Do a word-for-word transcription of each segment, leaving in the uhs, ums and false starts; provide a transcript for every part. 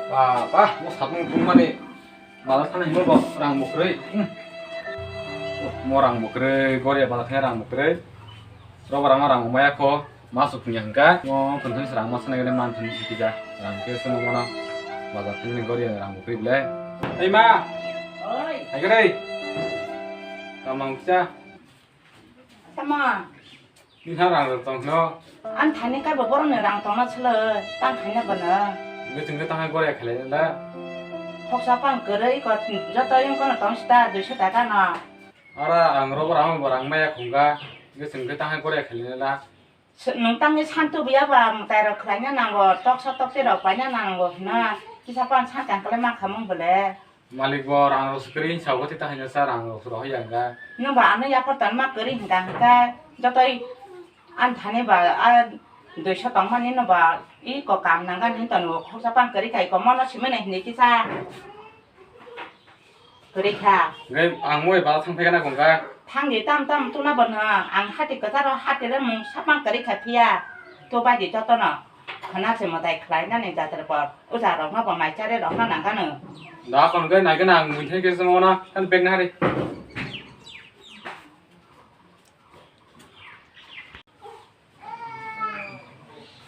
Ba, ba, mo sapung tungmani. Bazar thani mo bo rang bo kwrwi. Hmm. Mo rang bo kwrwi, goria bazar thani rang bo kwrwi. Roba rama rang bo maya kho. Masuk punya hingka, mo tongthani serang mo sanai gani man thani sikija. Rang ke sung mo na. Bazar thani gori rang bo kri bele. Ei ma. Oi. Hai gari. Tamang kisa. Tama. Ni ha rang rang tong no. An thani kai bo borok ni rang tong na sele. Tang thani bo na. Ni tingke tang gori khalai la. Khoksa pang kwrwi ko joto yung kono tong sita duiso taka no. Ara ang roba rang bo rang maya khunga. Ni tingke tang gori khalai la. Nwng tangwi santu buya ba mwtai rok khlaina nango, toksa tokti rok paina nango hwnna kisa pan sakang kwlai ma khamung bole. Malik bo rang rok swkri hinsa bo tita haino sa rang rok rohoi ang ga. Nwng ba ano yapar tan ma kwrwi hwnka hwnka jotoi an thani ba a duiso tongmani no ba i ko kam nangani hinton khorsa pan kwrwi khai ko mono simene hinwi kisa. Kwrwi kha. Hwnkhe ang moi bala thang phaikha na kongkha. Thangdi tam tam tuna bono ang hati kwcharo hati remung sapang kwrwi kha phiya. To baidi jotono khana se mwtai khlainani jatra por. Uja rokno bo mai chari rokno nangkano. Da kon khe nai khe na ang mui thai khe swngo na kan bag na hari.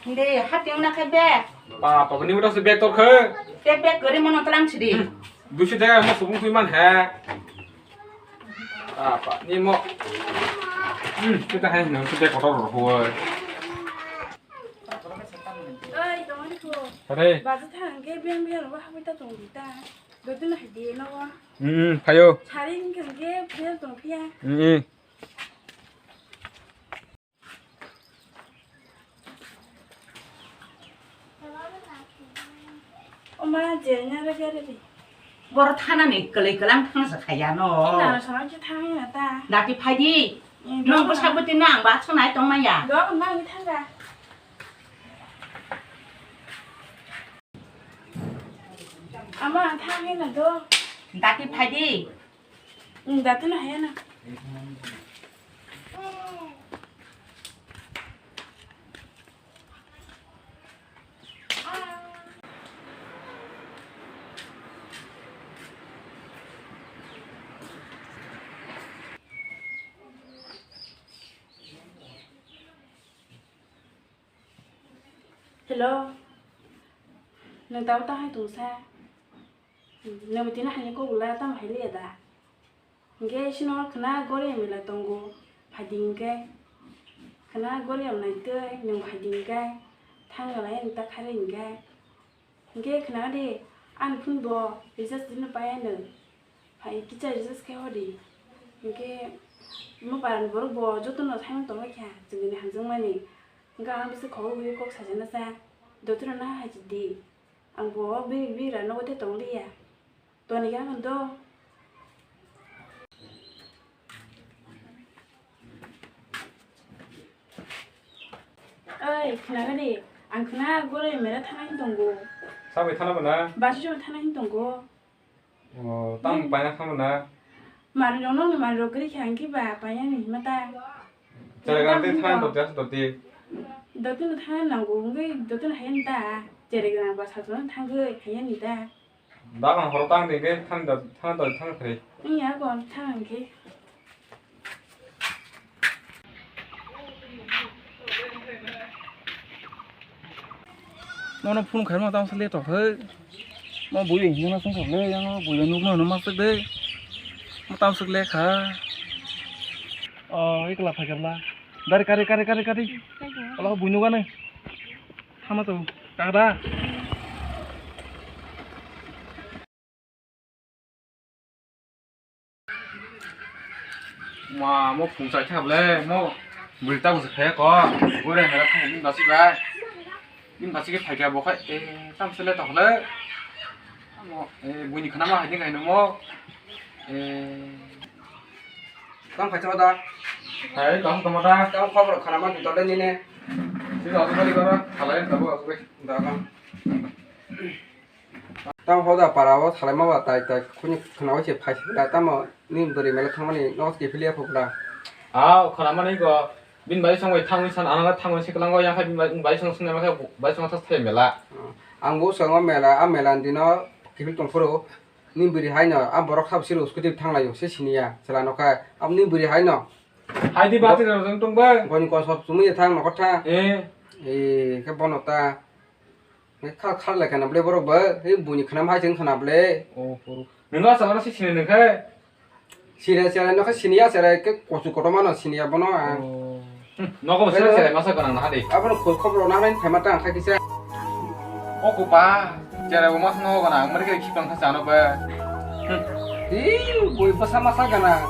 Hindi, hati wngna khe bag. Papa, ni udah se bag tor khe. Te bag gari mono tlang sidi. Hmm. Duiso taka mo subung thui man he. Papa, ni mo. Hmm, kita hai no se bag kotor ro huwa. Oi, tongani ko. Are. Bazu thang ke biang biang ro ha ta tong di ta. Dodin hai di no. Hmm, phayo. Sari ni ke biang tong pia. Hmm. Oma, je nya re gari ri. Boro thana ni kwlwi kwlang thang sa khaya no. Ina sana ki thang na ta. Dati phai di. Nong bwsa bwtwi no ang ba sunai tong maya. Do nang thang ga. Ama thang na do. Dati phai di. Dati no haya na. Hello. Nwng tamo tang hai tongsa? Nwng tini hai kok la tamo hai liya da? Hingke sino khna goriya mela tongo, phaidi hingke khna goriya mela tei nwng phaidi hingke thangla yang ta khare hingke. Hingke khna de ani phone bo recharge dino paya nwng phai kicha recharge khe hodi. Hingke mo paran borok bo jotono thangwi tongwi kha chwngni hamjakmani. Hingke ang bisi khogwi kok sajana sa jotono na hai di. Ang bo biri bira nogo te tong liya. Toni kha do. Oi, khna gani. Ang khna gore mera thana hin tongo. Sabai thana bana? Basi jo thana hin tongo. O, tang paina thana bana? Mari rong nong mari rok gri kha ang ki ba paina ni mata. Cheragrang tei thang doti asa doti. Doti no thang nango wngwi doti no hayan ta. Cheragrang ba sato no thangwi hayan ni ta. Da bang horo tang de ke thang da thang da thang thre. Wngya kon thang ke. Mono phone khaima tamo sale tok he. Mo bui hinna song sale yang bui nukno no masuk de. Mo tamo suk le kha. Oh, ikla phai kabla. Dari kari kari kari kari. Ola bui nukane. Thama to. Kada. Ma, mo phung chai kha ble, mo bwrwi ta bwswk khaya ko, bwrwi mera thang ni basi bai, ni basi khe phai kha bo khai, eh, tam sele to hle, mo, eh, buini khana ma hai ni khai no mo, eh, tam khai chama da, hai, tam tama da, tam khobor khana ma dole ni ne, sida asuk bari kara, khalai tabo asuk bai, da kam. Tamo hoda para o salai ma ba tai tai khuni khwna o se phai sibla tamo ni bwrwi mela thangmani no se philiya phobla. A khwna mani go Bini bai song bai thangwi san, ano thangwi se kwlango, yang khe bini bai, bai song swngnai ma khe bai song thas thai mela. Ang bo swngo mela, a mela ni dino kiphil tong phuru. Ni bwrwi hai no, a borok sabo siro scooty thang laio, se siniya, chwla no kha. Abo ni bwrwi hai no. Hai di bati rok tong bai. Boni kosok chumui thang nokotha. Eh. Eh, khe bono ta. Khal khal lai khana ble borok bo, ei buini khwnam hai se wngkhana ble. Oh, puru. Nwngo aswk ano se sini nung khe? Sini sini no khe sini ya sere khe kochu kotorma no sini ya bono ang. Oh. Hmm, nogo bo sere sere masa gana na hadi. Abono khul khobor na nai thema ta ang kha kisa. O kupa, sere bo mas no gana ang mari khe khipang kha sano ba. Hmm. Di bui basa masa gana.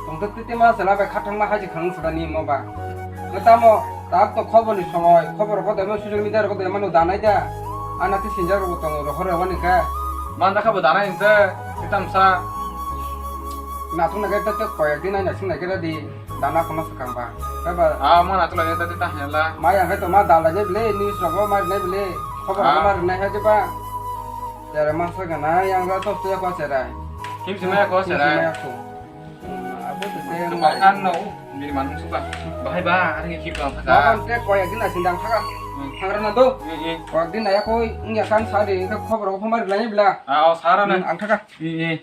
Tongtwk twi twi ma chwla bai khathang ma haji khang sida ni mo ba. Khe tamo tak to khobor ni somoi, khobor ko demo social media ro ko demo no danai da. Ana ti sinja ro tongo ro hore wani khe. Manda kha bo danai hinte, kitam sa. Na thung na khe te koyak din ai na sing na khe di dana kono swkang ba. Khe ba. Ah, mo na tula ta ta hela. Ma yang khe to ma dalai je ble, news ro ko ma nai ble. Khobor ko ma nai ha je ba. Jara masa gana yang ga to to ko serai. Kim sima ya ko serai. Abo to se. Tumpang kan no, bini manung suka. Bahai ba, hari ini kita thaka. Bahkan te koyak din asing dang thaka. Hmm. Thangra na do. Eh, eh. Koyak din aya koi, ngi akan sari, engka khobor ko phamari lai bla. Ah, oh, sara na. Hmm, ang thaka. Eh, eh.